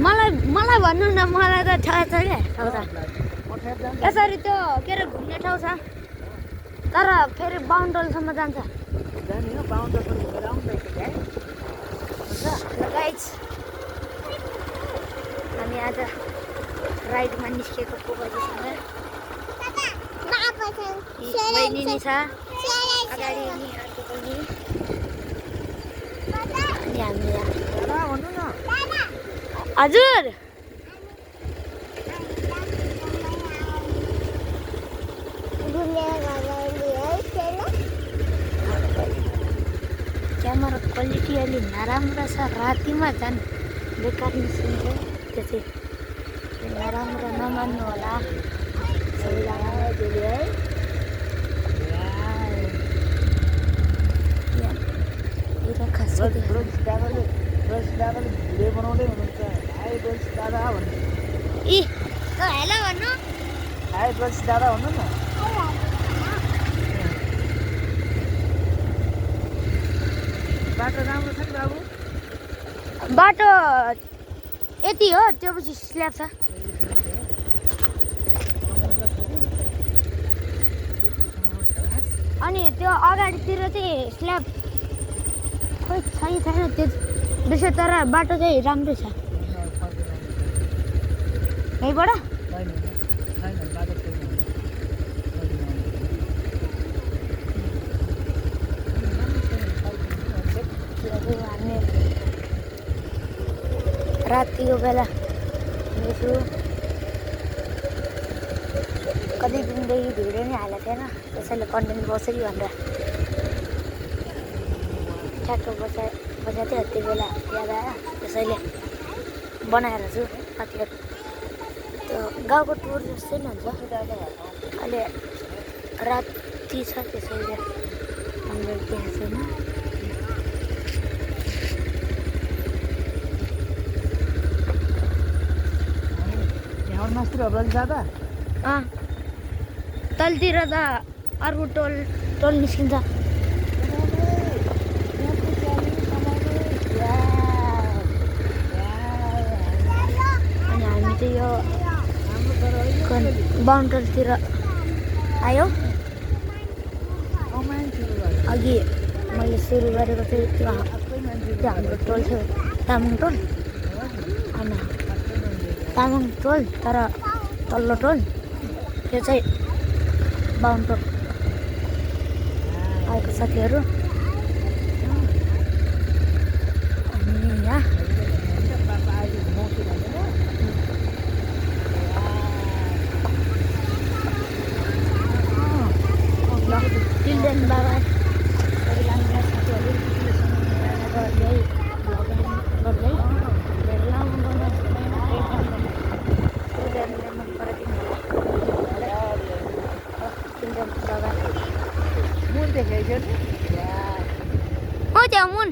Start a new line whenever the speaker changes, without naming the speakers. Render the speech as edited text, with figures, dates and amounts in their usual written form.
मलाई मलाई भन्नु न मलाई त थाहा छ क्या ठाउँ त यसरी त्यो के अरे घुम्ने ठाउँ छ तर फेरि बाहुनटोलसम्म जान्छ गाइज हामी आज राइडमा निस्केको पुगजीसँग बहिनी नि छ अगाडि नि अर्को बहिनी अनि हामी हजुर क्यामेरा क्वालिटी अलि नराम्रो छ रातिमा झन् बेकार निस्किन्छ त्यो चाहिँ नराम्रो नमान्नु होला सबैजनालाई त्यसले है इ हेलो भन्नु
दादा भन्नु न बाटो राम्रो छ नि बाबु
बाटो यति हो त्यो पछि स्ल्याब छ अनि त्यो अगाडितिर चाहिँ स्ल्याब खोइ छैन त्यो त्यसो तर बाटो चाहिँ राम्रै छ यहीँबाट हामी रातिको बेला हिँड्छु कति दिनदेखि भिडियो नै हालेको थिएन त्यसैले कन्टेन्ट बस्छ कि भनेर ठ्याक्क बजाएको थियो त्यति बेला याद आयो त्यसैले बनाएर छु कतिवटा त्यो गाउँको टुर जस्तै नै हुन्छ अहिले राति छ त्यसैले हामीले देखेको छैन तलतिर त अर्को टोल निस्किन्छ अनि हामी चाहिँ यो बाहुनटोलतिर आयो अघि मैले सुरु गरेको चाहिँ त्यो हाम्रो टोल थियो तामाङ टोल होइन तामाङ टोल तर तल्लो टोल त्यो चाहिँ बाहुनटोल आएको साथीहरू अनि यहाँ चिल्ड्रेन बाबा साथीहरू गर्दै गर्दै मुन देखेको थियो नि हो त्यो मुन